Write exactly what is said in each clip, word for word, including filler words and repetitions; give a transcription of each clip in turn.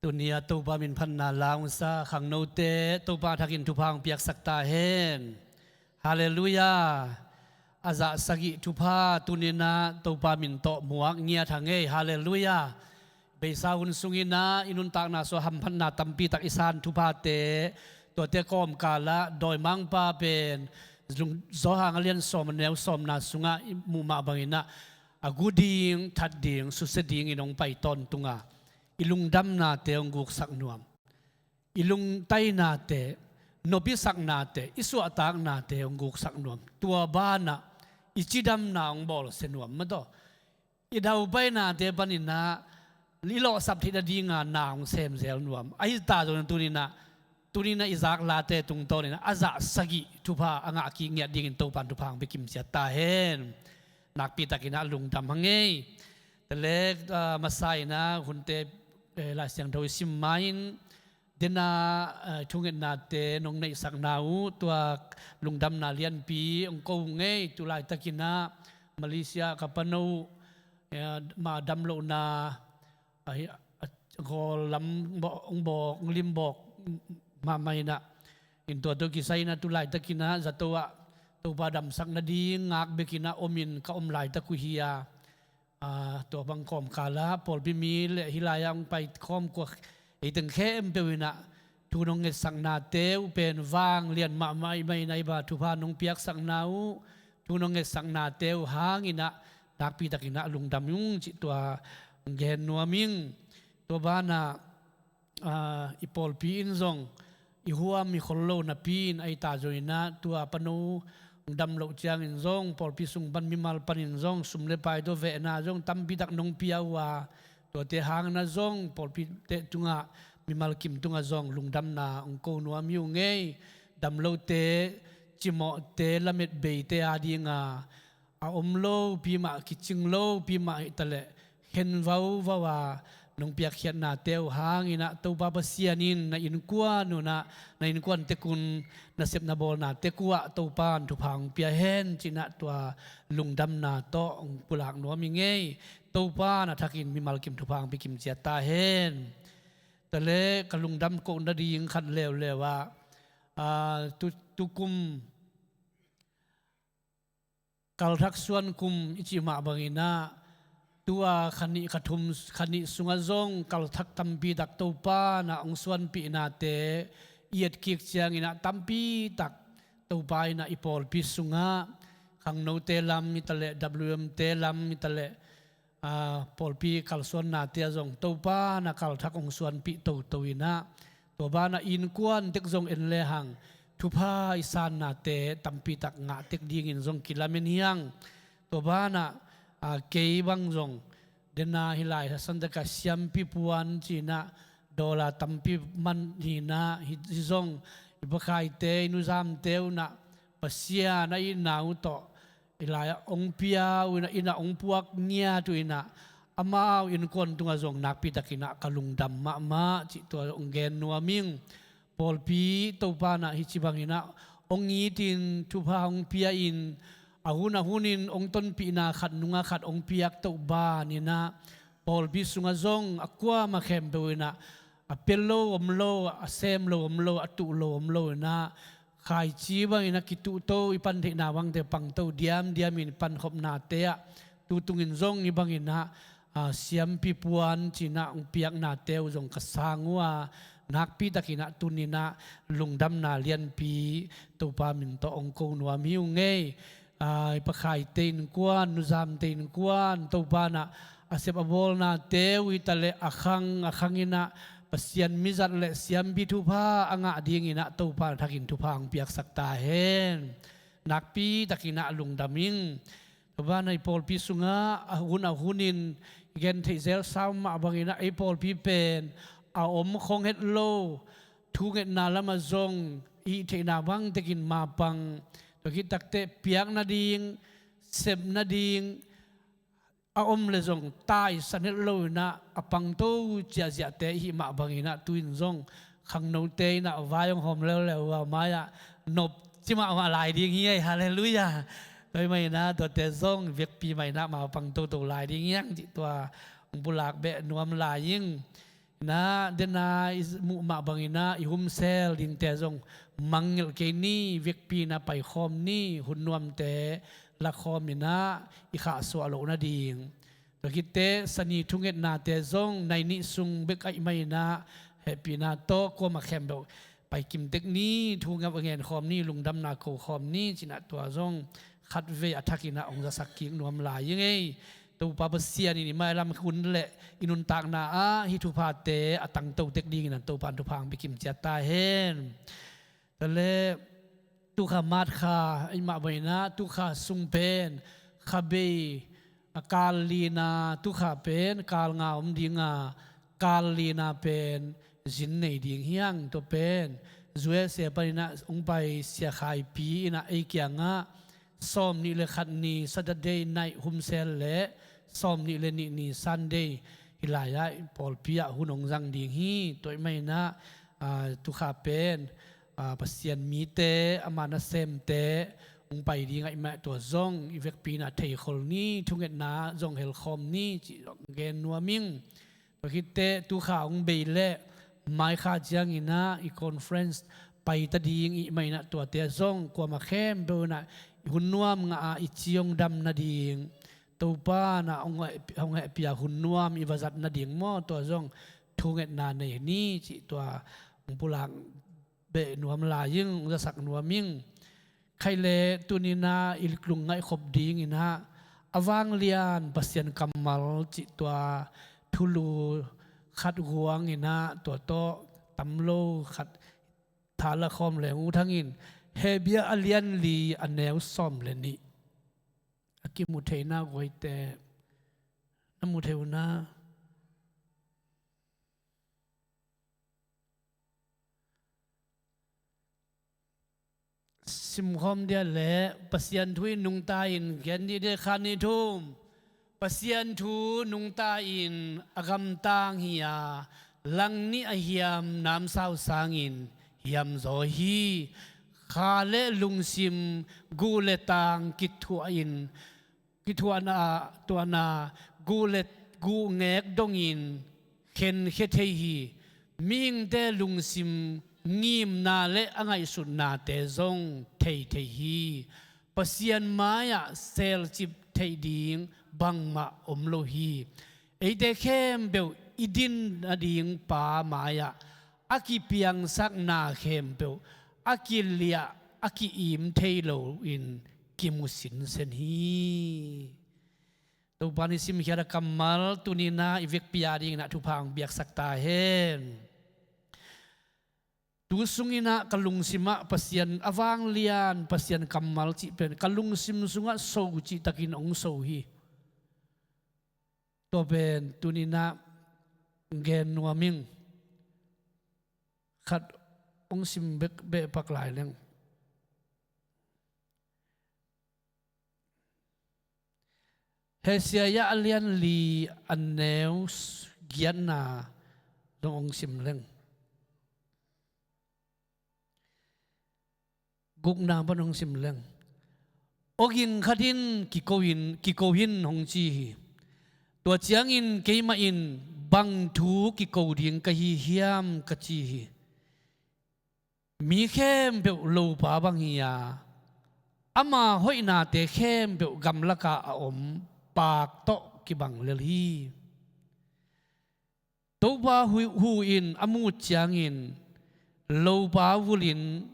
Tuni-ah Topa min phatna la hong sa khangnote Topa thakin thupha hong piaksak ta hen. Halleluiah. A zah sagih thupha tuninah Topa min tawh muak ngiat hang ei. Halleluiah. Beisa hun sunginah i nuntakna sua hamphatna tampitak i san thuphate, tuate kawmkalah dawimangpa pen Johan a lian sawm a neu sawmna sungah i muh mah banginah a gu ding, that ding, susia dingin hong pai tawntunga i lungdamnate hong guksak nuam. I lungtainate, nopisaknate, i suahtaknate hong guksak nuam. Tua banah i cidamna hong bawlsia nuam mataw. I daupainate paninah i lawhsap theih nadinga na hong semzel nuam. Ahi ta zongin tuninah, tuninah i zaklate tungtawninah a zah sagih thupha a ngah kik ngiat dingin Topan thupha hong pia kimciat ta hen. Nakpitakinah lungdam hang ei. Telek masa inah hunte Lai Siangtho i sim ma-in dena thungetnate nong neihsakna uh tua lungdamna lianpi hong ko ngei. Tulaitakinah Malaysia ka pano uh ma damlohna ahi a gawl lam hong bawk, hong limbawk mahmah inah, in tua tawh kisai inah tulaitakinah zato ah Topa damsak nading ngak bekinah omin ka om laitak uh hi a, tua bang kawmkalah pawlpi mi le hih lai-ah hong pai khawm kua eiteng khempeuh inah thu nong ngetsaknate uh pen vanglian mahmah ahih maninah i ba thupha nong piaksakna uh, thu nong ngetsaknate uh hanginah nakpitakinah lungdam ung cih tua gen nuam ing. Tua banah i pawlpi in zong i huam i khol lo napi-in ahi ta zonginah tua pano hong dam loh ciangin zong pawlpi sung pan mimal panin zong sum le pai tawh vehna zong tampitak nong pia uh a, tuate hanginah zong pawlpite tungah mimal kim tungah zong lungdamna hong ko nuam hi uh ngei. Damlote, cimawhte, lametbeite adinga a om lopi mah, kicing lopi mah hita leh khen vauvau a nong piakkhiatnate uh hanginah Topa Pasian in na innkuan unah, na innkuan tek un na sepna bawlna tek uh ah Topa in thupha hong pia hen cinah tua lungdamna tawh hong pulak nuam hi ngei. Topa na thakin mimal kim thupha hong pia kimciat ta hen. Tale ka lungdam koh nading khat leuleu ah, tukum kalthak suan kum i cih mah banginah tua khanih khathum khanih sungah zong kalthak tampitak Topa nah hong suanpihnate i etkik cianginah tampitak Topa inah i pawlpi sungah khangnote lam hita leh W M te lam hita leh pawlpi kalsuannate ah zong Topa na kalthak hong suanpih toto inah tua banah innkuan tek zong en lehang thupha i sannate tampitak ngah tek dingin zong kilamen hiang. Tua banah kei bang zong dena hih lai hasan taka siampi puan cinah dollar tampi man hinah hi zong i pakhaite i nuzamte unah Pasian a itna uh tawh i lai-ah hong pia uh inah, inah hong puak ngiat uh inah amau innkuan tungah zong nakpitakinah ka lungdam mahmah cih tua hong gen nuam ing. Pawlpi Topa nah hih ci banginah hong itin thupha hong pia-in a hun a hunin hong tonpihna khat nungah khat hong piak toh baninah pawlpi sungah zong a kuamah khempeuh inah a pia lo om lo, a sem lo om lo, a tuh lo om lo inah khaici bangin a kituhto i pan theihna bangte pangto diamdiamin i pankhopnate ah tutungin zong i banginah siampi puan cinah hong piaknate uh zong ka sang uh a nakpitakinah tuninah lungdamna lianpi Topa min tawh hong ko nuam hi uh ngei. I pakhaite innkuan, nuzamte innkuan Topa nah a sep a bawlnate uh hita leh a khang a khang inah Pasian mizat le siampi thupha a ngah dinginah Topa na thakin thupha hong piaksak ta hen. Nakpitakinah lungdam ing. Tua banah i pawlpi sungah a hun a hunin i gentheih zel sau mah banginah ei pawlpi pen a om khong het lo thungetna lamah zong i hih theihna bangtekin mapang tua khit takteh piak nading, sep nading a om le zong taisan het lo inah a pangto ciahziahte i hih mah banginah tu-in zong khangnote inah vai hong hawm leuleu uh a mai-ah nop ci mahmah lai ding hi ei. Halleluiah. Tua hi mah inah tuate zong vekpi mah inah mapang toto lai ding hiang cih tua hong pulak beh nuam lai ing. Inah dena i muh mah banginah i humsel dingte zong mangngilh kei ni, vekpi inah paikhawm ni, hun nuamte lakhawm inah i khahsuah loh nading. Tua khitteh sani thungetnate zong nai nih sung bek ahih maninah hehpihna tawh kuamah khempeuh paikim tek ni, thu ngap a ngen khawm ni, lungdamna ko khawm ni, cinah tua zong khatvei a thakinah hong zasak kik nuam lai ing ei. Topa Pasian in i mailam hun le i nuntakna ah hih thuphate a tangto tek dingin an Topa in thupha hong pia kim ciat ta hen. Tua leh tukha March kha ahih mah banginah tukha sung pen kha bei, a kal lina tukha pen kal nga om dinga, kal lina pen zin nei ding hi hang. Tua pen U S A paninah hong pai Sia Khai Pi inah ei kiangah sawm nih le khat ni Saturday night humsel le sawm nih le nih ni Sunday hi lai-ah pawlpi ah hun hong zang ding hi. Tua ahih maninah, aa, tukha pen, aa, Pasian mite, ama nasemte hong pai ding ahih mah tua zong i vekpi inah theikhol ni, thungetna zong helkhawm ni cih zong gen nuam ing. Tua khitteh tukha hong bei leh maikha cianginah i conference paita ding ahih maninah tuate zong kuamah khempeuh inah i hun nuam ngah a i ci hong dam nading, Topa inah hong heh, hong hehpih a hun nuam i va zat nading maw, tua zong thungetna nei ni cih tua hong pulak beh nuam lai ing, hong zasak nuam ing. Khaih leh tuninah i lungngaih khop dinginah a vanglian Pasian kammal cih tua thulu khat guanginah tua tawh tam lo khat thala khawm leng uh thangin, Hebru a lian li a neu sawm le nih. A kimu theihna guaite na mu thei uh na. Simkhawm dia leh Pasian thu in nungta in gen dih, kha nih thum. Pasian thu nungta in a gamtang hi a, langnih a hiam namsau sangin hiamzaw hi. Kha le lungsim, guh le tang kithuah in, kithuahna, tuahna, guh le guh ngek dongin khenkhia thei hi. Mihingte lungsim ngimna le a ngaihsutnate zong thei thei hi. Pasian mai-ah selcip theih ding bangmah om lo hi. Eite khempeuh i din nading Pa mai-ah a kipiangsak na khempeuh a kiliah a ki-im thei loin kimu sinsen hi. Topa in i simkhiat a kammal tuninah i vekpi a dinginah thupha hong piaksak ta hen. Tu sunginah ka lungsimah Pasian a vanglian, Pasian kammal cih pen ka lungsim sungah so cihtakin hong so hi. Tua pen tuninah gen nuam ing. Khat hong sim bek beh pak lai leng. Hosea a lian li a neu giatna zong hong sim leng. Gukna pan hong sim leng. Awging khat in kiko in, kiko in hong ci hi. Tua ciangin keimah in bang thu kiko ding ka hi hiam ka ci hi. Mi khempeuh lopa bang hi a, ama hoihnate khempeuh gamlakah a om paak tawh kibang lel hi. Topa hu, hu in a mut ciangin lopa vulhin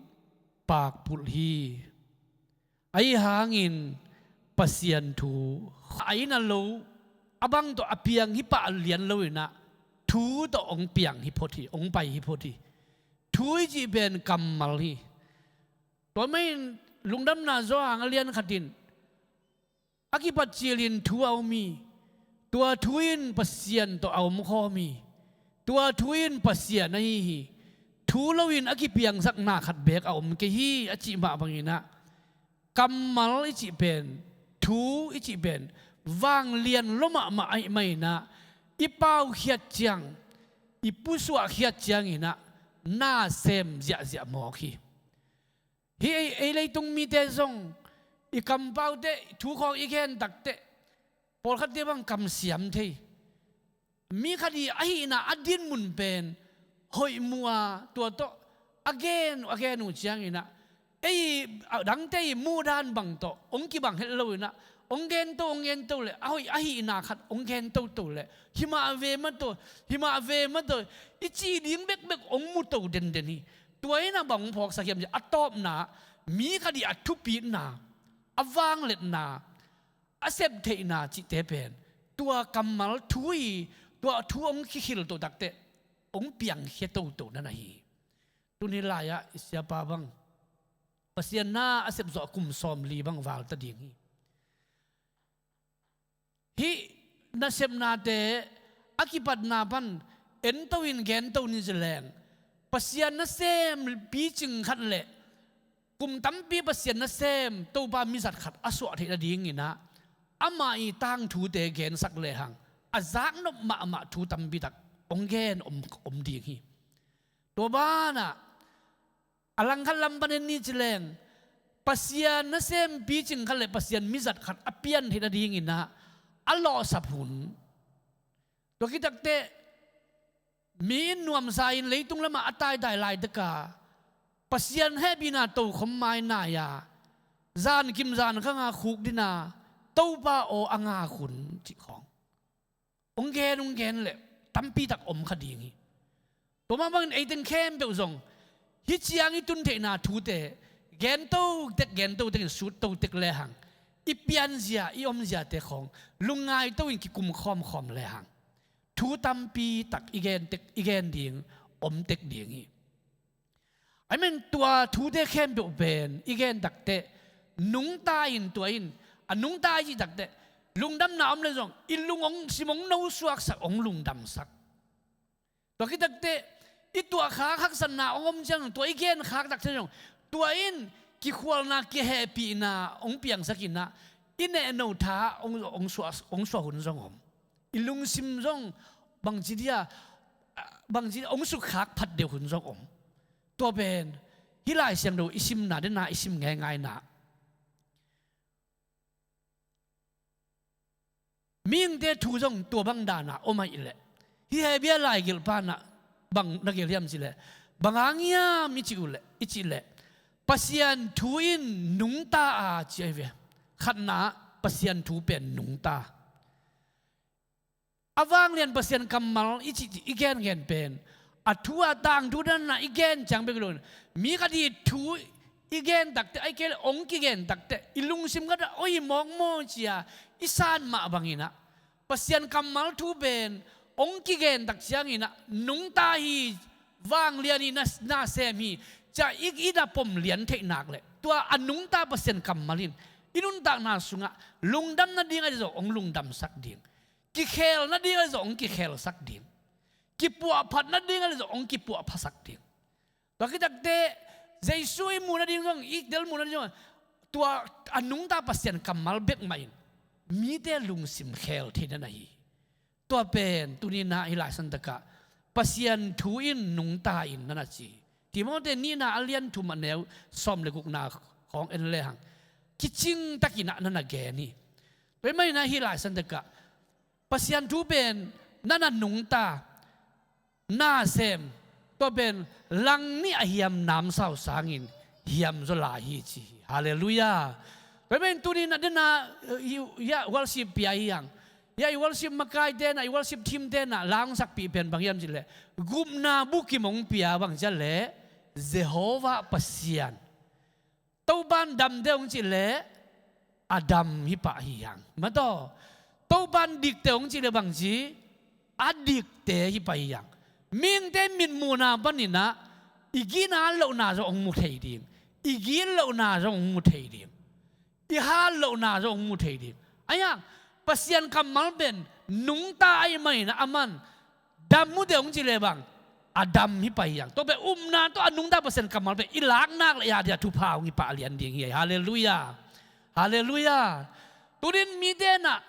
paak pulh hi. Ahi hangin Pasian thu a inn a lo a bang tawh a piang hi pah lian loinah thu tawh hong piang hi phot hi, hong pai hi phot hi. Thu i cih pen kammal hi. Tua mahin Lungdamna Johan a lian khat in a kipat cilin thu a om hi. Tua thu in Pasian tawh a omkhawm hi. Tua thu in Pasian ahi hi. Thu loin a kipiangsak na khat beek a om kei hi a cih mah banginah kammal i cih pen, thu i cih pen vanglian lua mahmah ahih maninah i paukhiat ciang, i pusuahkhiat cianginah na sem ziahziah mawk hi. Hih ei, ei leitung mite zong i kampaute thu khawng i khen takteh pawlkhatte bang kamsiam thei. mi khat i a hihna a dinmun pen hoih mu a, tua tawh a gen uh, a gen uh cianginah ei a dangte i muhdan bang tawh hong kibang het lo inah hong gento, hong gento le a hoih a hihna khat hong gen toto le himah ve mataw, himah ve mataw i cih ding bekbek hong mu to denden hi. Tua inah bang hong phawksak hiam cih a tawpna, mi khat i a thupitna, a vangliatna, a septheihna cihte pen tua kammal thu i, tua thu hong kikhil to takteh hong piangkhia toto na na hi. Tuni lai-ah i siapa bang Pasian na a sepzawh kum sawmli bang valta ding hi. Hih nasepnate a kipatna pan ento in gento ni zileng, Pasian nasem picing khat le kum tampi Pasian nasem Topa mizat khat a suah theih nadinginah amah i tangthute gensak lehang a zaknop mahmah thu tampitak hong gen om, om ding hi. Tua banah a langkhat lam panin ni cileng Pasian nasem picing khat le Pasian mizat khat a pian theih nadinginah a lawhsap hun. Tua khit takteh mi in nuamsa in leitung lamah a taitai laitaka Pasian hehpihna tokhom mainai-a zankim zankhanga khukdina Topa aw a ngak hun cih khawng hong gen, hong gen le tampitak om kha ding hi. Tua mah bangin ei teng khempeuh zong hih ciang i tun theihna thute gento tek, gento tekin sut to tek lehang i pianzia, i omziate khawng lungngaito in kikum khawmkhawm lehang thu tampitak i gen tek, i gen ding om tek ding hi. Amen. Tua thute khempeuh pen i gen takteh nungta in, tua in a nungta i cih takteh lungdamna om le zong i lung hong sim, hong nosuaksak, hong lungdamsak. Tua khit takteh i tuahkhak haksatna hong om ciang tua i genkhak takteh zong tua in kikhualna, kihehpihna hong piangsak inah i nehno tha hong, hong suah, hong suah hun zong om. I lungsim zong bangci dia, bangci dia hong sukkhak phat deuh hun zong om. Tua pen hih Lai Siangtho i simna dena i sim ngeingaina mihingte thu zong tua bang dana om ahih leh hih Hebru laigelh panah bang na gelh hiam cih leh, bang hang hiam i cih uh leh, i cih leh Pasian thu in nungta a ci ahi ve. Khatna Pasian thu pen nungta. A vanglian Pasian kammal i cih i gengen pen a thu a tangthu dana i gen ciang bek lo in mi khat i thu i gen takteh, ahih kei leh hong kigen takteh i lungsim khatah oi mawkmaw cia i san mah banginah Pasian kammal thu pen hong kigen tak cianginah nungta hi, vanglian hi, na, nasem hi cia i, i na pom lian theih nak leh tua a nungta Pasian kammal in i nuntakna sungah lungdam nading a dih zawh hong lungdamsak ding. Kikhel nading a dih zawh hong kikhelsak ding. Kipuahphat nading a dih zawh hong kipuahphasak ding. Tua khit takteh Jesu i muh nading zong, i del muh nading zong tua a nungta Pasian kammal bek mah in mite lungsim khel theihna na hi. Tua pen tuni-in ah hih Lai Siangtho takah Pasian thu in nungta in na na ci. Timote nihna a lian thum a neu sawm le gukna khawng en lehang kicing takin ah na na gen hi. Tua ahih manin ah hih Lai Siangtho takah Pasian thu pen na na nungta, na sem, tua pen langnih a hiam namsau sangin hiam zaw lai hi ci hi. Halleluiah. Tua pen tuni-in ah dena, eh, i, i, worship pia hi hang. Hia i worship makaite na, i worship team-te na la hong sakpih pen bang hiam cih leh gupna bukim hong pia, bang ci a leh Jehovah Pasian. Topa'n damte hong cih leh a dam hi pah hi hang. Mataw, Topa'n dikte hong cih leh bang ci, a dikte hi pah hi hang. Mihingte mitmuhna panin ah i gitna lohna zong hong mu thei ding, i gitlohna zong hong mu thei ding, i hatlohna zong hong mu thei ding. Ahi hang Pasian kammal pen nungta ahih manin ah aman dam uh teh hong cih leh bang, a dam hi pah hi hang. Tua pen upna tawh a nungta Pasian kammal pen i lak nak leh i a dia thupha hong hi pah lian ding hi. Halleluiah. Halleluiah. Tuni-in mite na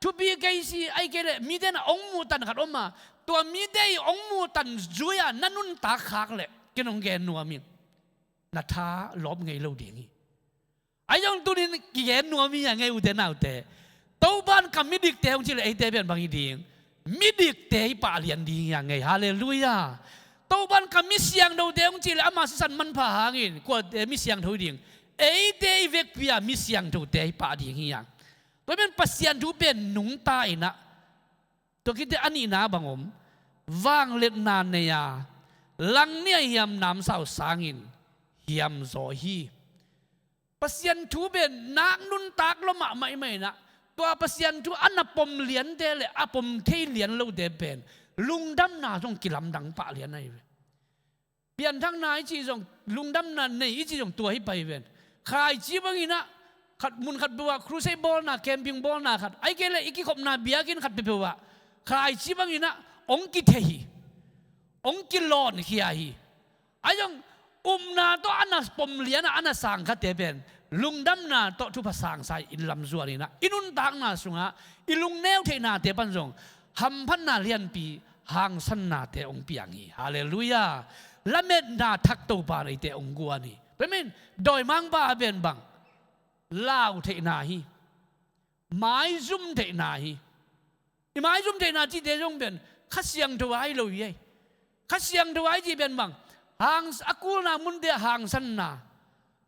thupi kei si, ahih kei leh mite na hong muhtan khat om a, tua mite i hong muhtan zui-a na nuntak khak leh ken hong gen nuam ing, na tha lawp ngei lo ding hi. Ahi zong tuni-in kigen nuam hi a, ngei ute naute. Topa'n ka midikte hong cih leh eite pen bang hi ding, midikte i pahlian ding hi a ngei. Halleluiah. Topan ka mi siangthote hong cih leh ama sisan manpha hangin kuate mi siangtho hi ding? Eite i vekpi-a mi siangthote i pah ding hi a. Tua pen Pasian thu pen nungta in ah, tua khit teh a nihna bang om? Vangliatna nei a, langnia hiam namsau sangin hiamzaw hi. Pasian thu pen nak nuntak lua mahmah i hih manin ah, tua Pasian thu a na pom liante le a pom thei lian lote pen lungdamna zong kilamdang pah lian ahi ve. Pianthakna i cih zong, lungdamna nei i cih zong tua hi pah hi ven. Khaici bangin ah, khat mun khat peuh ah crusade bawlna, camping bawlna khat, ahih kei leh i kikhopna biakinn khat peuhpeuh ah, khaici bangin ah hong kithei hi, hong kilawnkhia hi. Ahi zong upna tawh a na pom lian a, a na sang khate pen lungdamna tawh thupha sangsa in lamzuan in ah, i nuntakna sungah i lungneu theihnate pan zong hamphatna lianpi, hangsannate hong piang hi. Halleluiah. Lametna thak Topa in eite hong guan hi. Tua ahih manin dawimangpa a pen bang? Lau theihna hi. Maizum theihna hi. I maizum theihna cihte zong pen Kha Siangtho a hi lo hi ei. Kha Siangtho a i cih pen bang? Hang, a kulna munte ah hangsanna,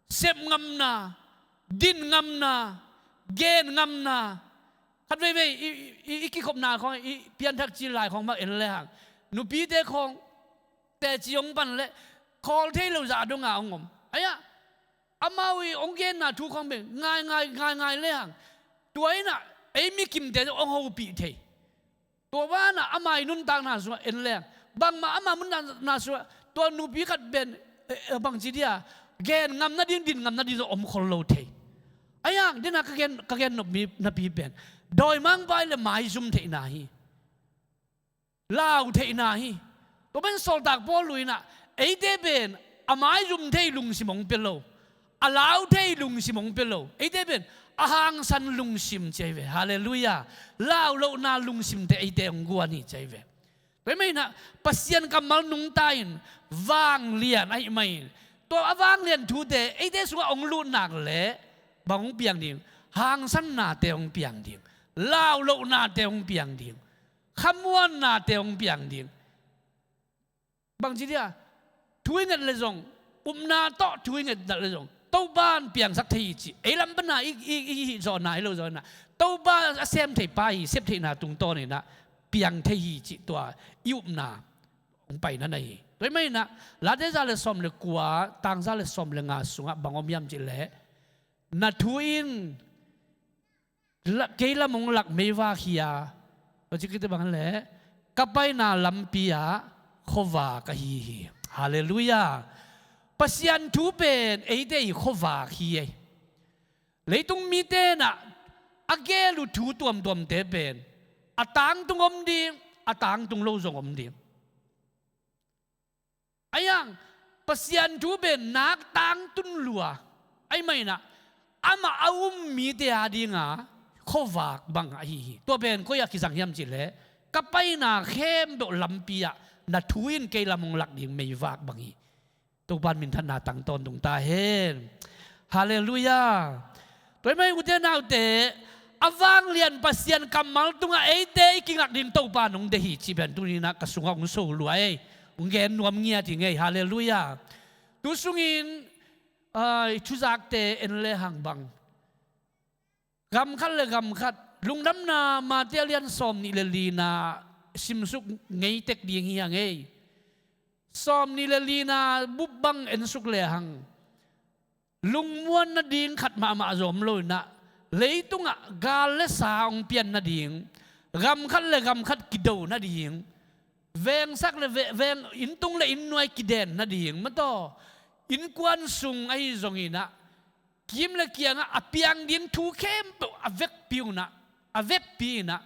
sep ngamna, din ngamna, gen ngamna. Khat veivei i, i, i kikhopna khawng, i pianthak cil lai khawng bang en lehang, nupite khawng teci hong pan leh khawl thei lo zah dong a hong om. Ahi ah, amau i hong genna thu khawng pen ngai ngai, ngai ngai lehang, tua in ah ei mikimte hong hopih thei. Tua banah ama i nuntakna sungah en leng, bangmah ama nuntakna sungah tua nupi khat pen, eh, eh, bangci dia, gen ngam nading, din ngam nading zong om khol lo thei. Ahi hang, dena ka gen, ka gen nop mi napi pen dawimangpa le maizum theihna hi. Lau theihna hi. Tua pen sawltak Paul in ah, eite pen a maizum thei lungsim hong pia lo, a lau thei lungsim hong pia lo. Eite pen a hangsan lungsim ci ahi ve. Halleluiah. Lau lohna lungsimte eite hong guan hi ci ahi ve. Tua ahih manin ah Pasian kammal nungta in vanglian ahih manin, tua a vanglian thute eite sungah hong lut nak leh bang hong piang ding? Hangsannate hong piang ding. Lau lohnate hong piang ding. Khamuannate hong piang ding. Bangci dia, thu i nget leh zong, upna tawh thu i nget leh zong, Topa in piangsak thei hi cih, ei lam pan a i, i, i hih zawhna, i lo zawhna, Topa a sem thei pa hi, sep theihna tungtawn in ah piang thei hi cih tua i upna hong paina na hi. Tua ahih manin ah Late za le sawm le kua, tang za le sawm le nga sungah bang om hiam cih leh, na thu in la-, kei lam hong lak meivak hi a, tua ci khit teh bang leh, ka paina lampi ah khuavak ahi hi. Halleluiah. Pasian thu pen eite i khuavak hi ei. Leitung mite in ah a geel uh thu tuamtuamte pen a tangtung om ding, a tangtung lo zong om ding. Ahi hang, Pasian thu pen nak tangtun lua ahih manin ah, amah a um mite a dinga khuavak bang ahi hi. Tua pen koi-ah kizang hiam cih leh, ka paina khempeuh lampi ah na thu in kei lam hong lak ding meivak bang hi. Topa in minthanna tang tawntung ta hen. Halleluiah. Tua ahih manin ute naute, a vanglian Pasian kammal tungah eite i kingak ding Topa in hong deih hi cih pen tuni-in ah ka sungah hong so lua ei. Hong gen nuam ngiat hi ngei. Halleluiah. Tu sungin, ah, i thuzakte en lehang bang, gam khat le gam khat, Lungdamna Mate a lian sawmnih le lina simsuk ngei tek ding hi a ngei. Sawmnih le lina bup bang ensuk lehang, lungmuan nading khat mahmah zong om lo in ah, leitungah gal le sa hong pian nading, gam khat le gam khat kido nading, vengsak le ve-, veng, inntung le innnuai kiden nading, mataw, innkuan sung ahi zongin ah, kim le kiangah a piang ding thu khempeuh a vekpi un ah, a vekpi in ah,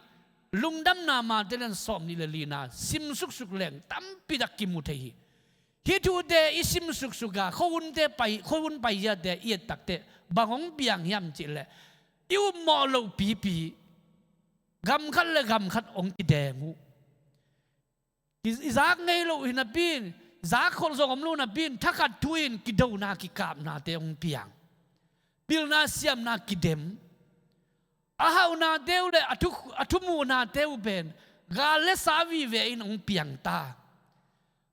Lungdamna Mate lian sawmnih le lina simsuksuk leng tampi tak kimu thei hi. Hih thute i simsuksuk a, khuahunte pai, khuahun paiziate i et takteh bang hong piang hiam cih leh, i upmawh loh pipi, gam khat le gam khat hong kideng uh. I, i zak ngei loh hi napi in, zak kholh zong om lo napi in, thakhat thu in kidona kikapnate hong piang. Pilna siamna kidem. A hauhnate uh le a thu, a thumuhnate uh pen gal le sa vive in hong piang ta.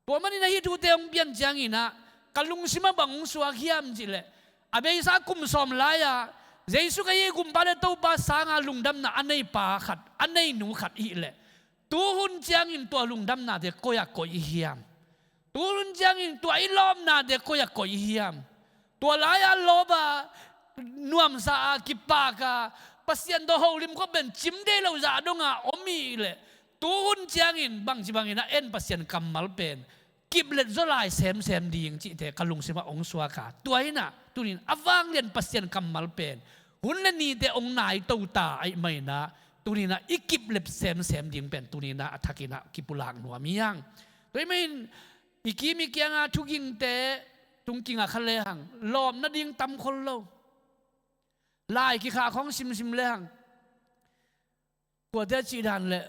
Tua manin ah hih thute hong pian ciangin ah ka lungsim ah bang hong suak hiam cih leh, a beisa kum sawm lai-a Jesu Khazih gumpa le Topa sanga lungdamna a nei pa khat, a nei nu khat i hih leh, tu hun ciangin tua lungdamnate koi ah koih i hiam? Tu hun ciangin tua i lawpnate koi ah koih i hiam? Tua lai-a lawp a, nuamsa a, kipak a, Pasian tawh holim khop pen cim dei lo zah dong a om i hih leh, tu hun ciangin bangci bangin ah en Pasian kammal pen kip let zaw lai semsem ding cihte ka lungsim ah hong suak a, tua in ah tuni in a vanglian Pasian kammal pen hun le nite hong nai to ta ahih manin ah, tuni in ah i kip let semsem ding pen tuni in ah a thakin ah kipulak nuam hi hang. Tua ahih manin i kim i kianga thugingte tungkingah kha lehang lawp nading tam khol lo. Lai kikhah khawng simsim lehang, tuate a cih dan le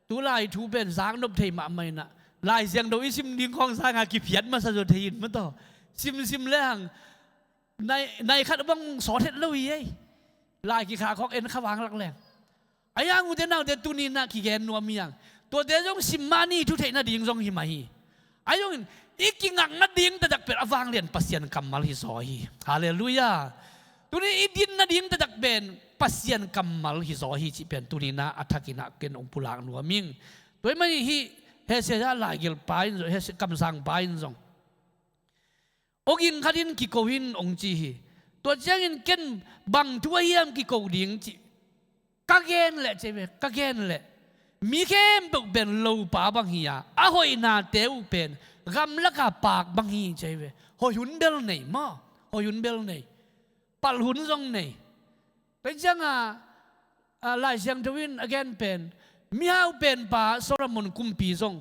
tu lai thu pen zaknop thei mahmah in ah, Lai Siangtho i sim ding khawng sanga kiphiat masa zaw thei in maw taw. Simsim lehang nai, nai khat bang sawt het lo hi ei. Lai kikhah khawng en kha vanglak leng. Ahi hang ute naute tuni in ah kigen nuam hi hang. Tuate zong sim mah ni, thu theih nading zong hi mah hi. Ahi zongin i kingak nading taktak pen a vanglian Pasian kammal hi zaw hi. Halleluiah. Tuni i din nading taktak pen Pasian kammal hi zaw hi cih pen tuni in ah a thakin ah ken hong pulak nuam ing. Tua ahih manin hih Hesekiah laigelpa in zong, Hesekiah kamsangpa in zong, aw ging khatin kiko in hong ci hi. Tua ciangin ken bang thu ahi hiam kiko ding cih ka gen leh, ci ve, ka gen leh mi khempeuh pen lopa bang hi a, a hoihnate uh pen gamlaka paak bang hi, ci ve. Hoih hun bel nei maw? Hoih hun bel nei. Palh hun zong nei. Tua ciangah, a, Lai Siangtho in a gen pen, mihau penpa Solomon kumpi zong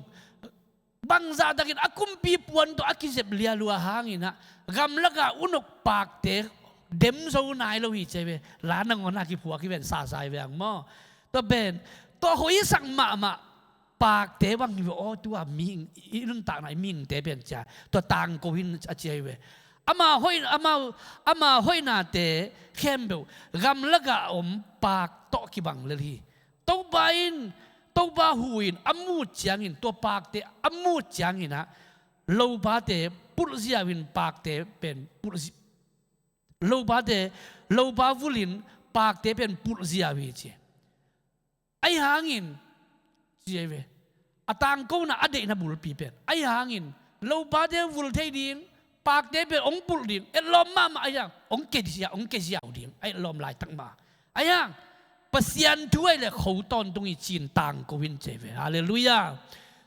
bangzah takin a kumpi puan tawh a kizep lialua hangin ah gamlaka unok paakte dem zo nai lo hi, ci ve. La nangawn a kiphuak hi ven, sasa hi ve ang maw. Tua pen, tua hoihsak mahmah paakte bang hi ve aw, tua mihing, i nuntakna i mihingte pen cia tua tangko in a cia hi ve. Ama hoih, ama, ama hoihnate khempeuh gamlaka a om paak tawh kibang lel hi. Topa in, Topa hu in a mut ciangin, tua paakte a mut ciangin ah lopate pulh ziau in paakte pen pulh zi-, lopate, lopa vul in paakte pen pulh ziau hi, ci. Ahi hangin, ci ahi ve, a tangkona a deihna bulpi pen, ahi hangin lopate vul thei ding, paakte pen hong pulh ding, etlawm mahmah ahi hang, hong ke ziau, hong ke ziau ding, a etlawm laitak mah. Ahi hang Pasian thu ahih leh kho tawntung hi, ci-in tangko in, ci ahi ve. Halleluiah.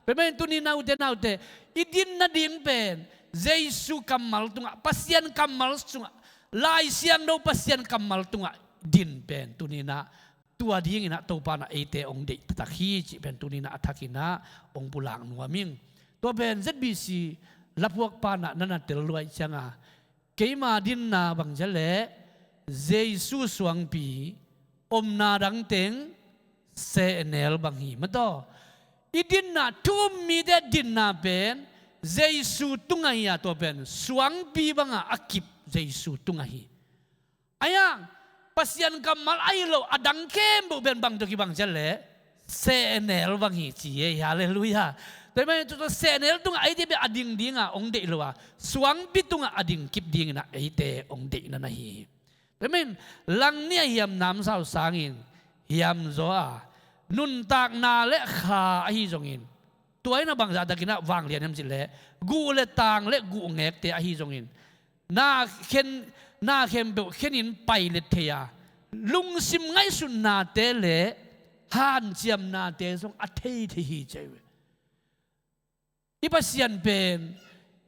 Tua ahih manin tuni in ah ute naute, i din nading pen Jesu kammal tungah, Pasian kammal tungah, Lai Siangtho Pasian kammal tungah din pen tuni in ah tua dingin ah Topa in ah eite hong deih taktak hi cih pen tuni in ah a thakin ah hong pulak nuam ing. Tua pen Z B C lapuakpa in ah na na tel lua ahih ciangah, keima dinna bang ci leh Jesu suangpi, omna dang teng sehnel bang hi, maw taw. I dinna, thu um mite dinna pen Jesu tungah hi a, tua pen suangpi bangah a kip Jesu tungah hi. Ahi hang Pasian kammal ahi lo a dang khempeuh pen bang tawh kibang ci leh sehnel bang hi, ci hi. Halleluiah. Tua ahih manin tua sehnel tungah eite pen a ding dinga hong deih lo a, suangpi tungah a ding kip dingin ah eite hong deihna na hi hi. Tua ahih manin langnih a hiam namsau sangin hiam zaw a, nuntakna le kha ahi zongin, tua in ah bangzah takin ah vanglian hiam cih leh guh le tang le guh ngekte ahi zongin na khen, na khempeuh khenin pailet thei a, lungsim ngaihsutnate le hanciamnate zong a thei thei hi, ci ahi ve. I Pasian pen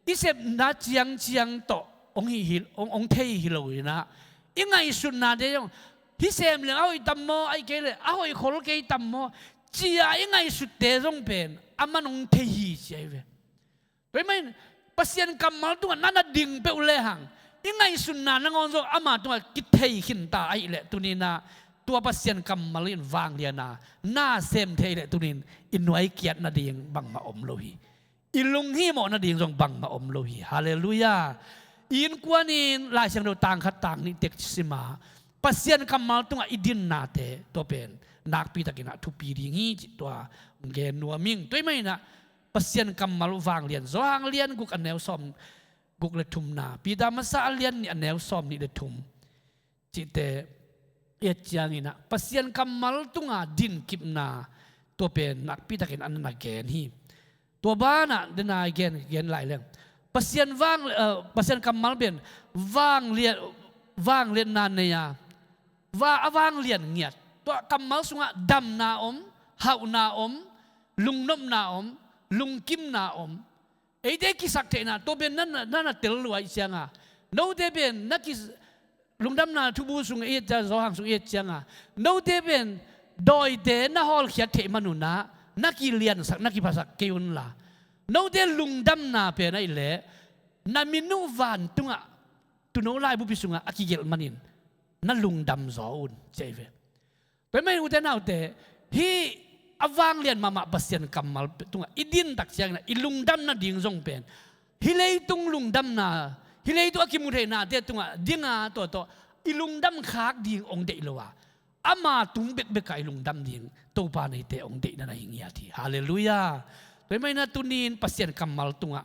i sepna ciangciang tawh hong hi, hi, hong, hong thei hi lo in ah, i ngaihsutnate zong, hih sem leng a hoih tam maw, ahih kei leh a hoih khol kei tam maw, ci-a i ngaihsutte zong pen aman hong thei hi, ci ahi ve. Tua ahih manin Pasian kammal tungah na na ding peuh lehang, i ngaihsutna nangawn zong ama tungah kithei khinta ahih leh tuni in ah tua Pasian kammal in vanglian a na sem thei leh tuni in i nuai kiat nading bangmah om lo hi. I lunghimawh nading zong bangmah om lo hi. Halleluiah. I innkuan in Lai Siangtho tang khat tang nih tek sim a, Pasian kammal tungah i dinnate tua pen nakpitakin ah thupi ding hi cih tua hong gen nuam ing. Tua ahih manin ah Pasian kammal vanglian, Johan lian guk a neu sawm guk le thumna, Peter masa a lian nih a neu sawm nih le thum cihte i et ciangin ah Pasian kammal tunga dinkipna tua pen nakpitakin a na gen hi. Tua banah dena i gen, gen lai leng Pasian vang, eh, Pasian kammal pen vanglian, vangliatna nei a, va, a vanglian ngiat. Tua kammal sungah damna om, hauhna om, lungnopna om, lungkimna om. Eite kisak theihna tua pen na, na, na, na tel lua i cianga, note pen na ki, lungdamna thubu sung i et ciang, Johan sung i et cianga, note pen dawite na hawlkhiat theih manun ah na kiliansak, na kiphasak kei unla, note lungdamna pen ahih leh na min uh vantungah tuuno laibupi sungah a kigelh manin na lungdam zaw un, ci ahi ve. Tua ahih manin ute naute, hih a vanglian mahmah Pasian kammal tungah i din tak ciangin ah i lungdam nading zong pen hih leitung lungdamna, hih leitung a kimu theihnate tungah dinga tua tawh i lungdam khak ding hong deih lo a, ama tung bekbek ah i lungdam ding Topa neite hong deihna na hi ngiat hi. Halleluiah. Tua ahih manin ah tuni-in Pasian kammal tungah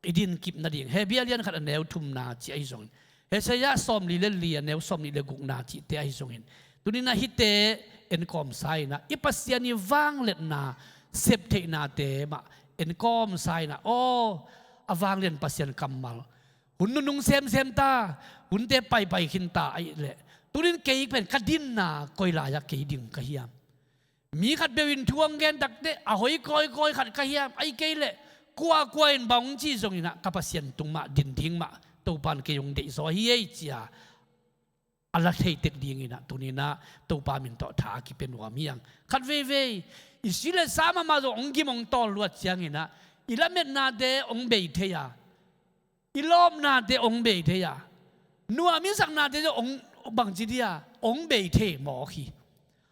i dinkip nading, Hebru lian khat a neu thumna ci ahi zongin, Isaiah sawmli le li a neu sawmnih le gukna cihte ahi zongin, tuni-in ah hihte enkawmsa in ah i Pasian i vangliatna septheihnate mah enkawmsa in ah, aw, a vanglian Pasian kammal, hun nunung semsem ta, hunte paipai khin ta ahih leh, tuni-in kei pen ka dinna koi lai-ah kei ding ka hiam? Mi khat peuh in thu hong gen takteh a hoi kawikawi khat ka hiam? Ahih kei leh kuakua in bang hong ci zongin ah ka Pasian tung mah din ding mah Topa in kei hong deih zaw hi ei, ci-a a la thei tek dingin ah tuni-in ah Topa min tawh tha a kipia nuam hi hang. Khat veivei i si le sa mahmah zong hong gim hong tawl luat ciangin ah i lametnate hong bei thei a, i lawpnate hong bei thei a, nuam i saknate zong hong, bangci dia, hong bei thei mawk hi.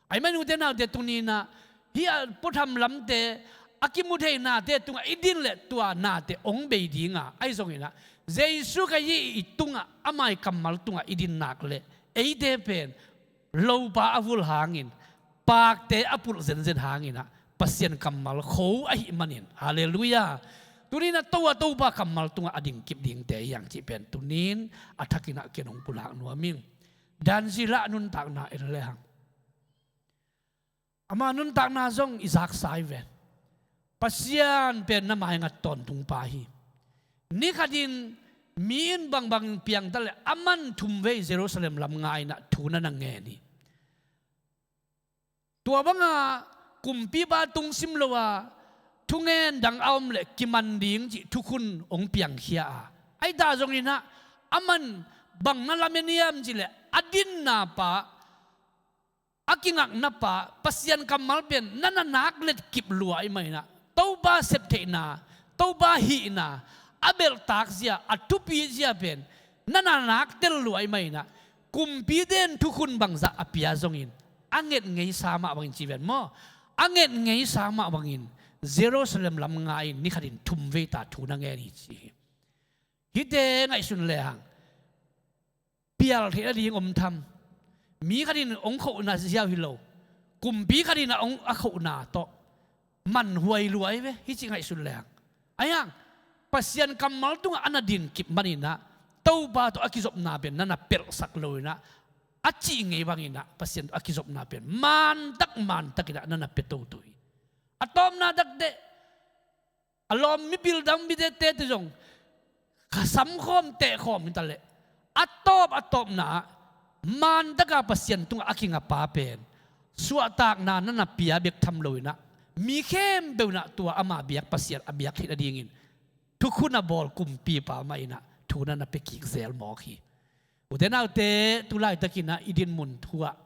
Ahih manin ute naute, tuni-in ah hih a puatham lamte, a kimu theihnate tungah i din leh tua nate hong bei ding a, ahi zongin ah Jesu Khazih i tungah, ama i kammal tungah i din nak leh eite pen lopa a vul hangin, pakte a pulh zenzen hangin ah Pasian kammal kho ahih manin, halleluiah, tuni-in ah To a Topa kammal tungah a dingkip dingte hi hang cih pen tuni-in a thakin ah ken hong pulak nuam ing. Daniel nuntakna en lehang, ama nuntakna zong i zaksa hi ven. Pasian pen na maingat tawntungpa hi. Ni khatin mi in bangbang piang ta leh aman thumvei Jerusalem lam nga-in ah thu na na ngen hi. Tua banga kumpipa tungsim lo a thungen dang a om leh kiman ding cih thukhun hong piangkhia a, ahi ta zongin ah aman bang na lamen hiam cih leh a dinna pa, a kingakna pa, Pasian kammal pen na na nak letkip lua ahih manin ah Topa septheihna, Topa hihna, a belhtak zia, a thupi zia pen na na nak tel lua ahih manin ah kumpite in thukhun bangzah a pia zongin a nget ngeisa mah bangin ci ven maw, a nget ngeisa mah bangin Jerusalem lam nga-in ni khatin thumvei ta thu na ngen hi ci hi. Hihte ngaihsun lehang pial theih nading om tham. Mi khatin hong khohna ziau hi lo, kumpi khatin a hong a khohna tawh manhuai lua hi ve, hih cih ngaihsun lehang. Ahi hang Pasian kammal tungah a na dinkip manin ah Topa tawh a kizopna pen na na pelhsak lo-in ah a cih ngei bangin ah Pasian tawh a kizopna pen mantak mantakin ah na na pia toto hi. A tawpna takteh a lawm mipil dang mite te zong kha samkhawm tehkhawm hi ta leh, a tawp a tawpna ah mantaka Pasian tungah a kinga pa pen suahtakna na na pia bek tham lo-in ah mi khempeuh in ah tua ama biak Pasian a biak theih nadingin thukhun a bawl kumpipa mah in ah thu na na pia kik zel mawk hi. Ute naute, tu laitakin ah i dinmun thu-ah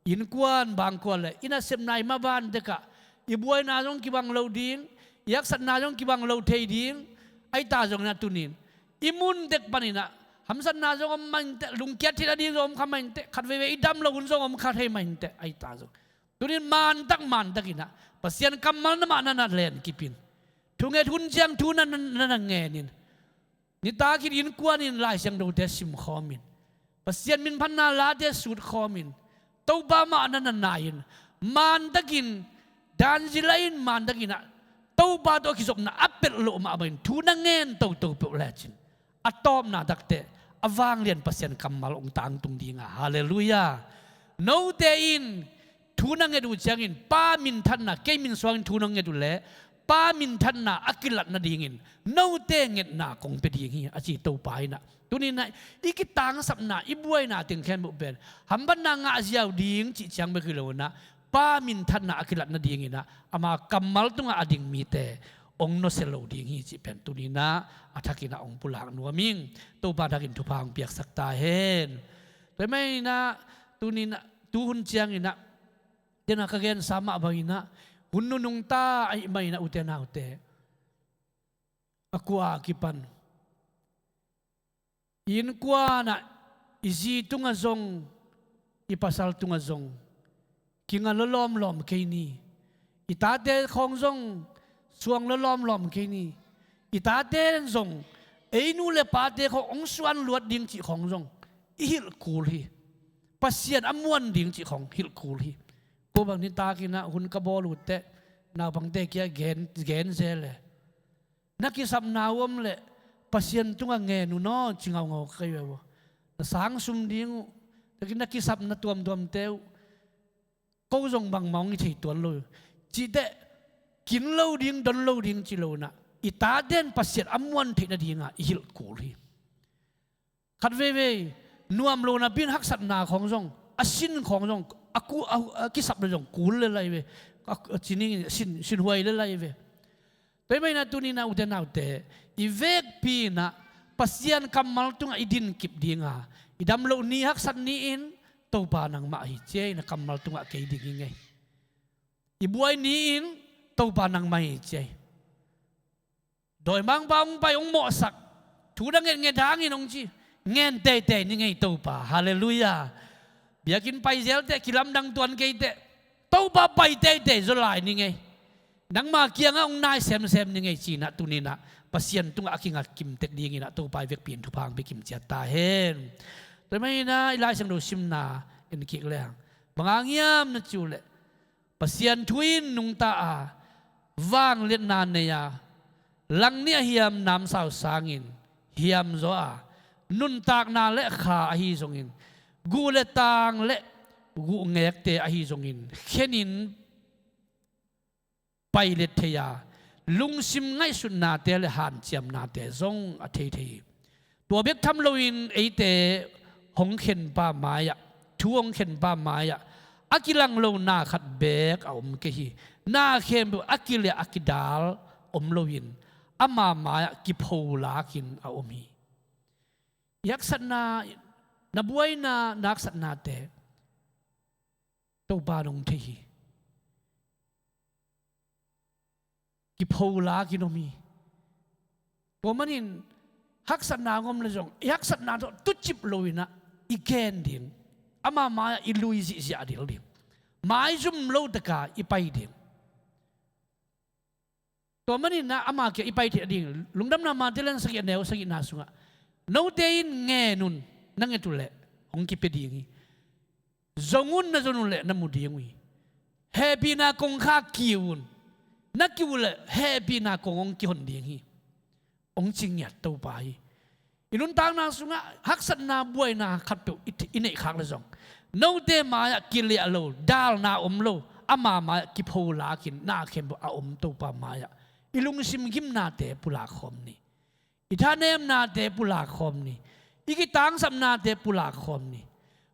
innkuan bangkua le i nasepna i maban dekah i buaina zong kibang lo ding, i haksatna zong kibang lo thei ding. Ahi ta zongin ah tuni-in i mun dek panin ah hamsatna zong om mah inteh, lungkiat theih nading zong om kha mah inteh, khat veivei i dam loh hun zong om kha thei mah inteh. Ahi ta zong tuni-in mantak mantakin ah Pasian kammal na mah na na lenkip in, thunget hun ciang thu na na, na na ngen in, nitak in innkuan in Lai Siangthote simkhawm in, Pasian minphatna late sutkhawmin, Topa mah na na nai-in, mantakin, danzila in mantakin ah, Topa tawh a kizopna a pelh loh mah bangin thu na ngen toto peuh lecin, a tawpna takteh a vanglian Pasian kammal hong tangtung dinga. Halleluiah. Note in thu na nget uh ciangin Pa minthanna, kei min suangin thu na nget uh leh Pa minthanna a kilat nadingin note ngetna kong pia ding hi, a ci Topa in ah. Tuni-in ah i kitangsapna, i buaina teng khempeuh pen hamphatna ngah ziau ding cih ciang bek hi lo-in ah, Pa minthanna a kilat nadingin ah ama kammal tungah a ding mite hong nusia lo ding hi cih pen tuni-in ah a thakin ah hong pulak nuam ing. Topa thakin thupha hong piaksak ta hen. Tua ahih manin ah tuni-in ah, tuhun ciangin ah, tena ka gensa mah bangin ah, hun nunung ta ahih manin ah, ute naute, a kua a kipan i innkuan ah, i zi tungah zong, i pasal tungah zong kinga lawlawmlawm kei ni. I tate khawng zong suang lawlawmlawm kei ni. I tate in zong ei nu le pate khawng hong suan luat ding cih khawng zong i hilh kul hi. Pasian a muan ding cih khawng hilh kul hi. Kua bang nitak in ah hun ka bawl uh teh, naupangte kiang gen, gen zel e. Na kisapna uh om leh Pasian tungah ngen un aw, ci ngaungau ka hi ve uh. Na sang sum ding uh, na kisapna tuamtuamte uh, ko zong bangmah hong hi thei tuan lo uh, cih teh, kin lo ding, don lo ding ci lo-in ah, i tate in Pasian a muan theih nadinga i hilh kul hi. Khat veivei nuam lo napi-in haksatna khawng zong, a sin khawng zong, a ku, a, a kisapna zong kul lel lai ve. A, a ci ning, sin, sinhuai lel lai ve. Tua ahih manin ah tuni-in ah, ute naute, i vekpi-in ah Pasian kammal tungah i dinkip dinga, i dam loh ni, haksat ni-in, Topa nangmah hi ci ei, na kammal tungah kei ding hi ing ei. I buai ni-in, Topa nangmah hi ci ei. Dawimangpa hong pai, hong mawhsak, thu na ngetnget hangin hong ci, ngen teitei ning ei Topa. Halleluiah. Biakinn pai zel teh, kilamdang tuan kei teh, Topa pai teitei zaw lai ning ei. Nangma kiangah hong nai semsem ning ei ci-in ah tuni-in ah Pasian tungah a kinga kim tek dingin ah Topa i vekpi-in thupha hong pia kim ciat ta hen. Tua ahih manin ah i Lai Siangtho simna en kik leng, bang hang hiam na cih uh leh, Pasian thu in nungta a, vangliatna nei a, langnih a hiam namsau sangin hiamzaw a, nuntakna le kha ahi zongin, guh le tang le guhngekte ahi zongin, khenin pailet thei a, lungsim ngaihsutnate le hanciamnate zong a thei thei hi. Tua bek tham loin eite hong khenpa mai-ah, thu hong khenpa mai-ah a kilang lo na khat beek a om kei hi. Na khempeuh a kiliah a kidal om loin ama mai-ah kipho lakin a om hi. I haksatna, na buaina, na haksatnate Topa in hong thei hi. Kipho lakin om hi. Tua manin haksatna hong om leh zong, i haksatna tawh tucip lo-in ah i gen ding, ama mai-ah i lui zihziah dil ding, maizum lo taka i pai ding. Tua manin ah ama kiang i pai theih ding, Lungdamna Mate lian sagih, a neu sagihna sungah, note in ngen un, na nget uh leh hong kipia ding hi. Zong un, na zon uh leh na mu ding uh hi. Hehpihna kongkha kiu un, na kiu uh leh hehpihna kong hong kihon ding hi, hong ci ngiat Topa hi. I nuntakna sungah haksatna, buaina khatpeuh i, i neih khak leh zong, note mai-ah kiliah lo, dalna om lo, ama mai-ah kipho lakin na khempeuh a om Topa mai-ah i lungsim gimnate pulak khawm ni. I thanemnate pulak khawm ni. I kitangsapnate pulak khawm ni.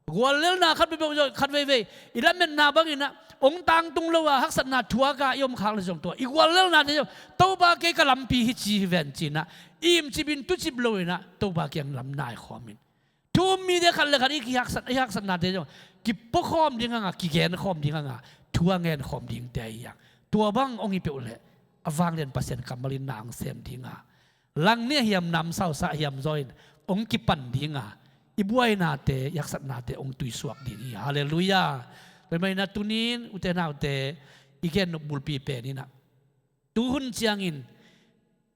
Guallelna khat veivei, khat veivei i lametna bangin ah hong tangtung lo a, haksatna thuak a i om khak leh zong, tua i guallelnate zong, Topa, kei ka lampi hi ci hi ven ci-in ah, imcipin tucip lo-in ah Topa kiang lam nai khawm in. Thu um mite khat le khat i kihaksat, i haksatnate zong kipua khawm ding hang a, kigen khawm ding hang a, thu a ngen khawm dingte ahi hang. Tua bang hong hi peuh leh a vanglian Pasian kammal in na hong sem ding a, langnih a hiam namsau sa hiamzaw in hong kipan ding a, i buainate, i haksatnate hong tuisuak ding hi. Halleluiah. Tua ahih manin ah tuni-in, ute naute, i gen nop bulpi pen in ah, tuhun ciangin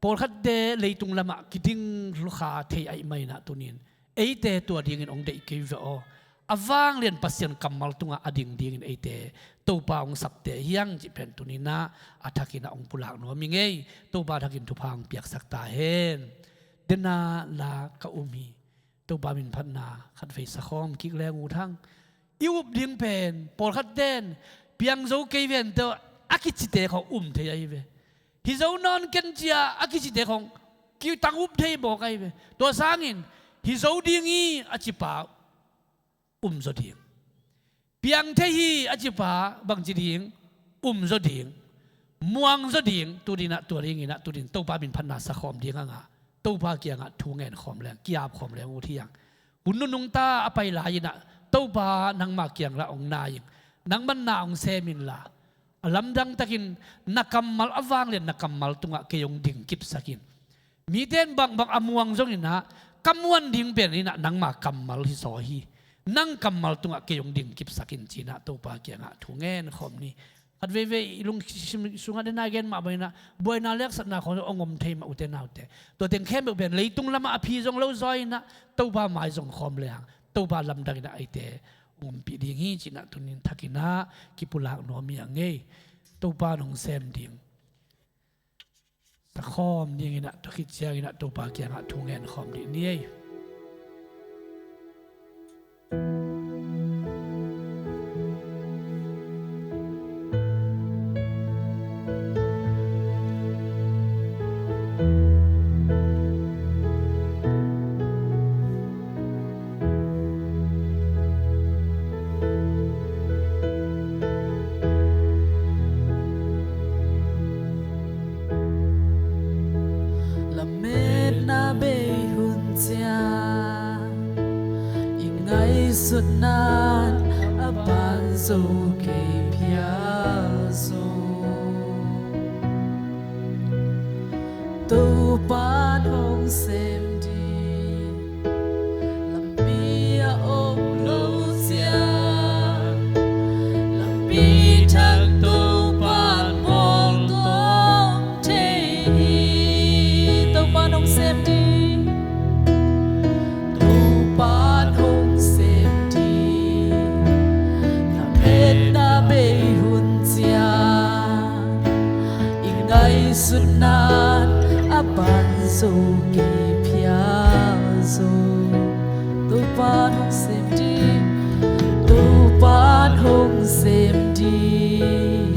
pawlkhatte leitung lamah kiding kha thei ahih manin ah tuni-in Eite tua dingin hong deih kei ve aw. A vanglian Pasian kammal tungah a ding dingin eite Topa hong sapte hi hang cih pen tuni-in ah a thakin ah hong pulak nuam ing ei. Topa thakin thupha hong piaksak ta hen. Dena la ka um hi. Topa minphatna khatvei sakhawm kik leng ut hang. I up ding pen pawlkhat ten piang zo kei ven teh a kicite khawng um thei ahi ve. Hi zo nawn ken cia a kicite khawng kitang up thei mawk ahi ve. Tua sangin hi zo ding hi a cipa um zaw ding. Piang thei hi a cipa bangci ding, um zaw ding, muang zaw ding. Tu dinah tua dinginah tu din Topa minphatna sakhawm ding a ngah. Topa kiangah thu ngen khawm leng, ki-ap khawm leng ut hi hang. Hun nunung ta a pai lai-inah Topa nangma kiang lah hong nai ing. Nangman na hong sem inla, a lamdang takin na kammal a vanglian na kammal tungah kei hong ding kipsak in. Mite in bangbang a muang zonginah ka muan ding pen inah nangma kammal hi zaw hi. Nang kammal tungah kei hong ding kipsak in cinah Topa kiangah thu ngen khawm ni. Khat veivei i lungsim sungah dena gen mah banginah buaina leksatna khawng hong om thei mah ute naute. Tua teng khempeuh pen leitung lamah a phi zong lo zaw inah Topa mai zong khawm lehang Topa lamdang inah eite hong ompih ding hi cinah tunin thakinah kipulak nuam hi a ngei. Topa nong sem ding sakhawm dinginah tua khit cianginah Topa kiangah thu ngen khawm dih ni ei. Lametna bei hun ciang i ngaihsutna'n a pan zo kei phial zong, Topa'n hong sem ding lampi a om lo ciang, lampi thak Topa'n bawl tuam thei hi. Topa'n hong sem ding, Topa'n hong sem ding, lametna bei hun ciang i ngaihsutna'n a pan zo kei phial zong, Topa'n hong sem ding, Topa'n hong sem ding,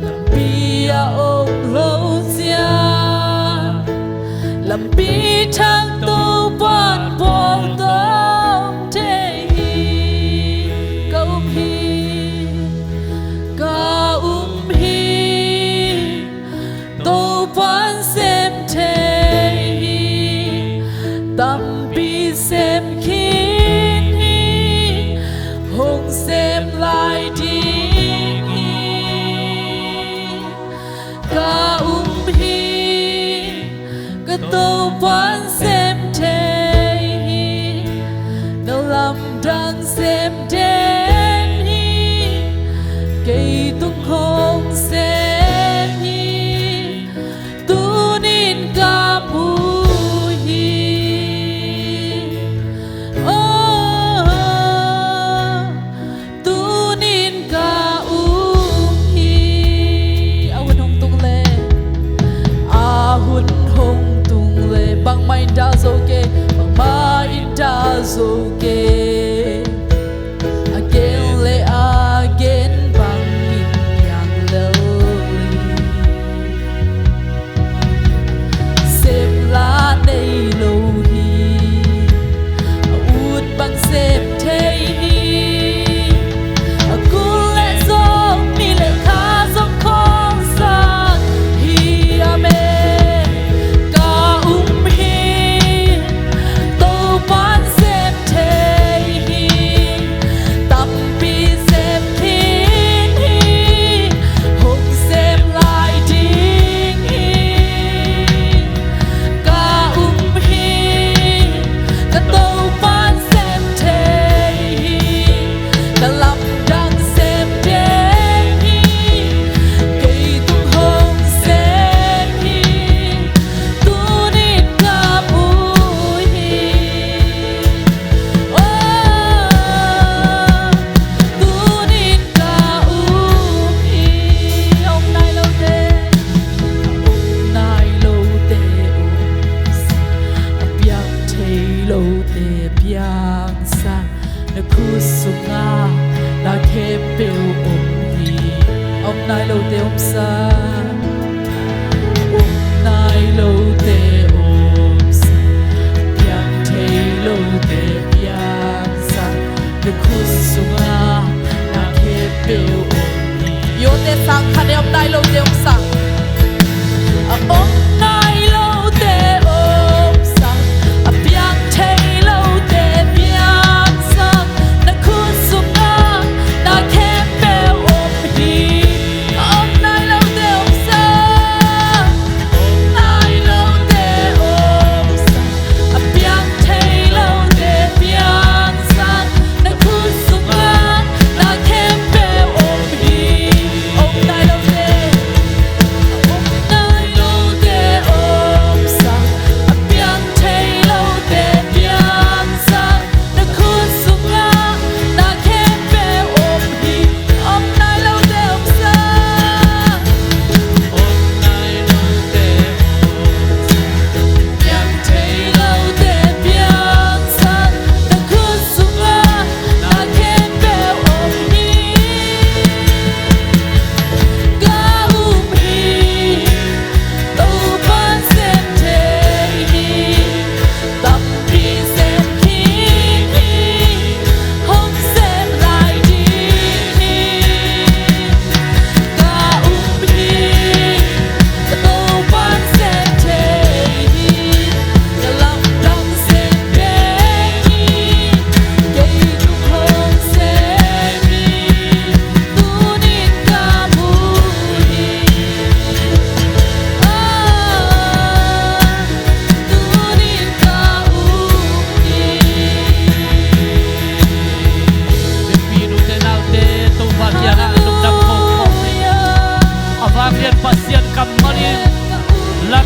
lampi a om lo ciang, lampi thak Topa'n bawl tuam thei hi. Ka um hi, ka um hi, Topa'n sem thei hi. Tampi sem khin hi, hong sem lai ding hi. Ka um hi, ka Topa'n sem thei hi. Na lamdang sem den hi, kei tung hong sem hi. Tunin ka mu hi. Oh, tunin ka um hi. A hun hong tung le, a hun hong tung le, bangmah in dah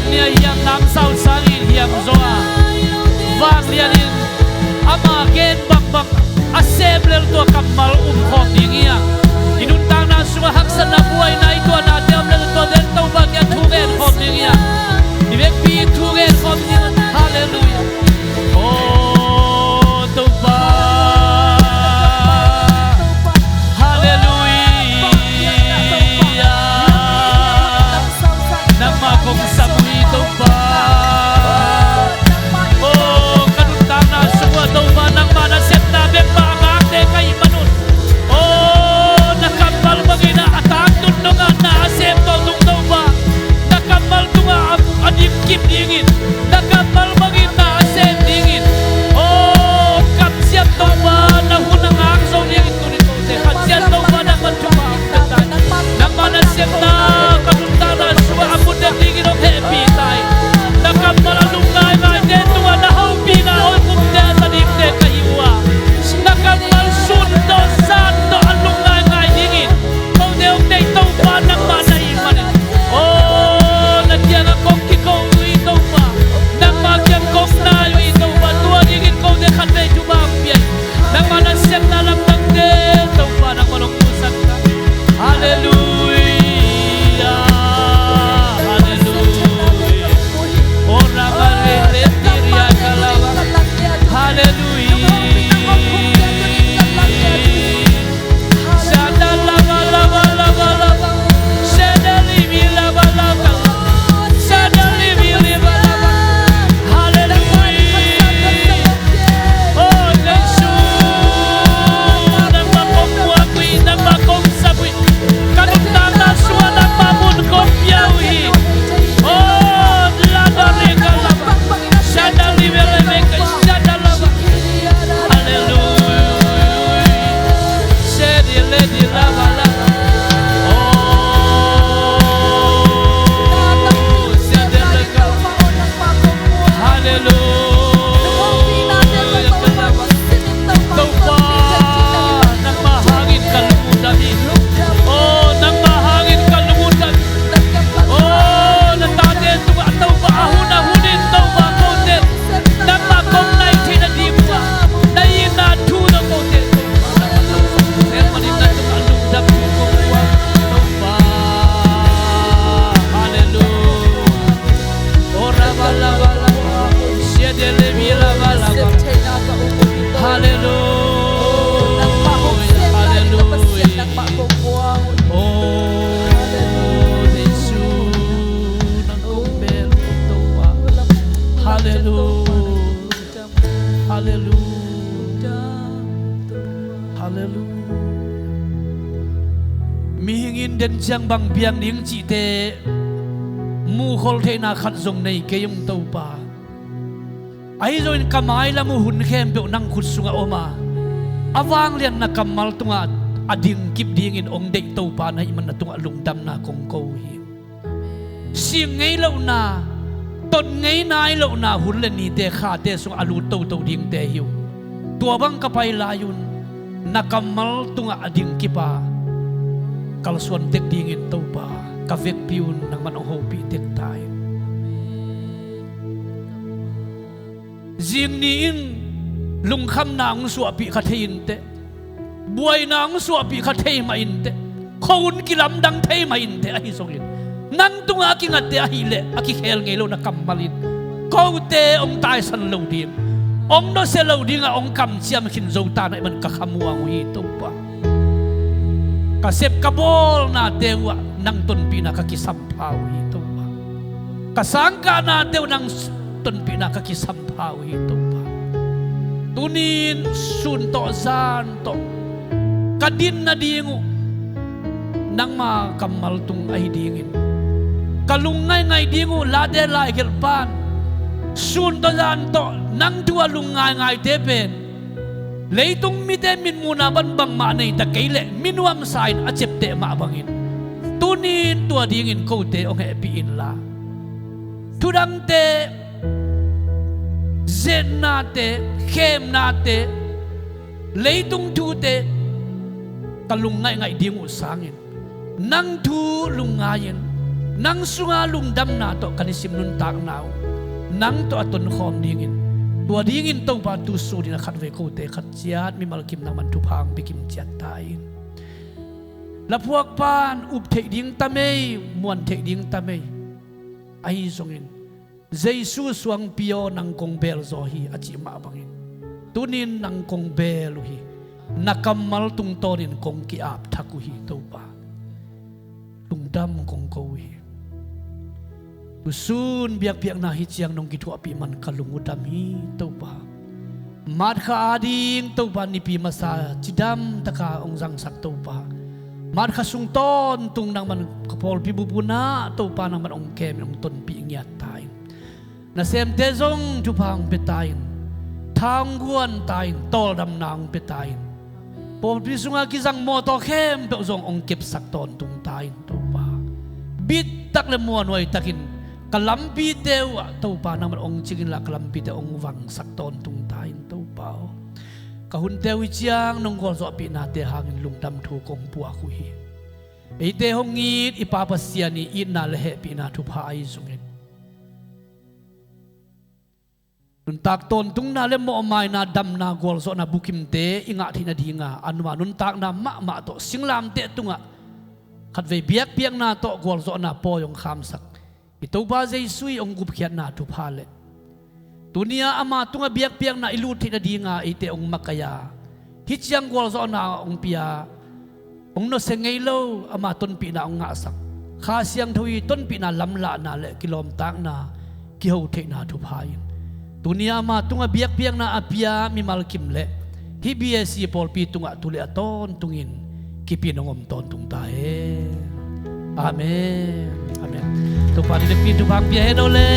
Nia hiam, namsau sangin hiam zaw a, vanglian in ama gen bangbang a sem lel tua kammal um khawm ding hi a, i nuntakna sungah haksatna, buaina, i tuahnate om lel tua den Topa kiang thu gen khawm ding hi a, i vekpi thu gen khawm ding hi a. Halleluiah. Oh Topa. Halleluiah. Nangmah kong sam uh hi Topa. Oh, ka nuntakna sungah Topa, nangmah nasepna bek mah a ngakte ka hih manun, oh, na kammal bangin a tangtun dongah na a sem tawh tung Topa, na kammal tungah a, a dingkip dingin, na kammal bangin na a sem dingin, oh, kamsiam Topa, na hun a ngak zo dingin tuni kote kamsiam Topa, nangmah thupha hong pia ta in. Nangmah nasepna ka nuntakna sungah a put den dingin hong hehpih ta in. Na kammal a lungngaingaite tungah na hopihna hong kumte a za dingte ka hi uh a, na kammal sun tawh zan tawh a lungngaingai dingin kote hong deih Topa nangmah na hih manin, oh, na kiangah kong kiko uh hi Topa, nangmah kiang kong nai uh hi Topa, tua dingin kote khatvei thupha hong pia in. Nangmah nasepna lamdangte Topa nangmah hong musak ta. Halleluiah. Halleluiah. Ora barele tiria kalawa. Halleluiah. Shada lava lava lava lava. Shada livi lava lava. Shada livi liva lava. Halleluiah. Oh Jesu, nangmah kong muak uh hi, nangmah kong sam uh hi. Ka nuntakna sungah nangmah mun kong pia uh hi. Oh, lava reka lava. Shada live leve ka shada lava. Halleluiah. Shede ledi lava lava. Oh, shede leka. Halleluiah. Topa, nangmah hangin ka lungdam hi. Oh, nangmah hangin ka lungdam hi. Oh, na tate tungah Topa, a hun a hun in Topa kote nangmah kong nai theihna ding uh a, na itna thu tawh kote Topa nangmah tawh sem manin na tungah lungdam thu kong uh a, Topa. Halleluiah. Oh, raba laba laba. Sia de le mi laba laba. Halleluiah. Halleluiah. Oh, Jesu, nang kong bel Topa. Halleluiah. Halleluiah. Halleluiah. Mihing in den ciang bang piang ding cihte mukhol theihna khat zong nei kei ung Topa. Ahi zongin ka mailam uh hun khempeuh nang khut sungah om a, a vanglian na kammal tungah a dingkip dingin hong deih Topa na hih man na tungah lungdamna kong ko uh hi. Sing ngei lohna, ton ngei nai lohna hun le nite khate sungah a lut toto dingte hi uh. Tua bang ka pai lai-un na kammal tungah a dingkip a kalsuan tek dingin Topa ka vekpi un nangman hong hopih tek ta in. Zing ni in lungkhamna hong suahpih kha thei inteh, buaina hong suahpih kha thei mah inteh, khuahun kilamdang thei mah inteh, ahi zongin nang tungah a kingatte ahih leh a kikhel ngei lo na kammal in kote hong taisan lo ding, hong nusia lo dingah hong kamciam khin zo ta na hih man ka khamuang uh hi Topa. Ka sep ka bawlnate uhah nang tonpihna ka kisam pha uh hi Topa. Ka sangkahnate uh nang tonpihna ka kisam pha uh hi Topa. Tuni-in sun tawh zan tawh ka din nading uh nangma kammal tung ahi dingin, ka lungngaih ngaih ding uh late laigelh pan sun tawh zan tawh nang thu a lungngaih ngaihte pen leitung mite mitmuhna ban bangmah nei ta kei leh minuamsa in a ciapteh mah bangin tuni-in tua dingin kote hong hehpih inla, thudangte, zetnate, khemnate, leitung thute ka lungngaih ngaih ding uh sangin nang thu lungngai-in Nang sunga lungdamna tawh kan i sim nuntakna uh nang tawh a tonkhawm dingin, tua dingin Topa tu sunin a khatvei kote khat ciat mimal kim nangman thupha hong pia kim ciat ta in. Laphuakpa in up theih ding ta mei, muan theih ding ta mei. Ahi zongin Jesu suangpi aw, nang kong beel zaw hi a cih mah bangin, tunin nang kong beel uh hi. Na kammal tungtawnin kong ki-ap thak uh hi Topa. Lungdam kong ko uh hi. Tusun biakpiakna hi ciang nong kithuahpih man ka lung uh dam hi Topa. March kha ading Topa nipi masa cidam taka hong zangsak Topa. March kha sung tawntung nangman ka pawlpi bup un ah Topa nangman hong kemin hong tonpih ngiat ta in. Nasemte zong thupha hong pia ta in. Tha hong guan ta in, tawldamna hong pia ta in. Pawlpi sunga kizang mawtaw khempeuh zong hong kepsak tawntung ta in Topa. Bittak le muanhuai takin ka lampite uh ah Topa nangman hong cing inla ka lampite hong vangsak tawntung ta in Topa aw. Ka hunte uh hi ciang nong gualzawhpihnate hangin lungdam thu kong puak uh hi. Eite hong it i Pa Pasian i itna le hehpihna thupha ahi zongin nuntak tawntungna le mawhmaina, damna, gualzawhna bukimte i ngah theih nadinga a numa nuntakna mahmah tawh singlamteh tungah khatvei biakpiakna tawh gualzawhna pawi hong khamsak i Topa Jesu i hong gupkhiatna thupha le tuni-a ama tungah biakpiakna i lut theih nadinga eite hong makaih a hih ciang gualzawhna hong pia, hong nusia ngei lo ama tonpihna hong ngahsak, Kha Siangtho i tonpihna lamlahna le kilawmtatna kiho theihna thupha in tuni-a ama tungah biakpiakna a pia mimal kim le hih B A C pawlpi tungah tu le a tawntungin kipin hong om tawntung ta hen. Amen. Amen. Topa ni le pi thupha hong pia hen aw le.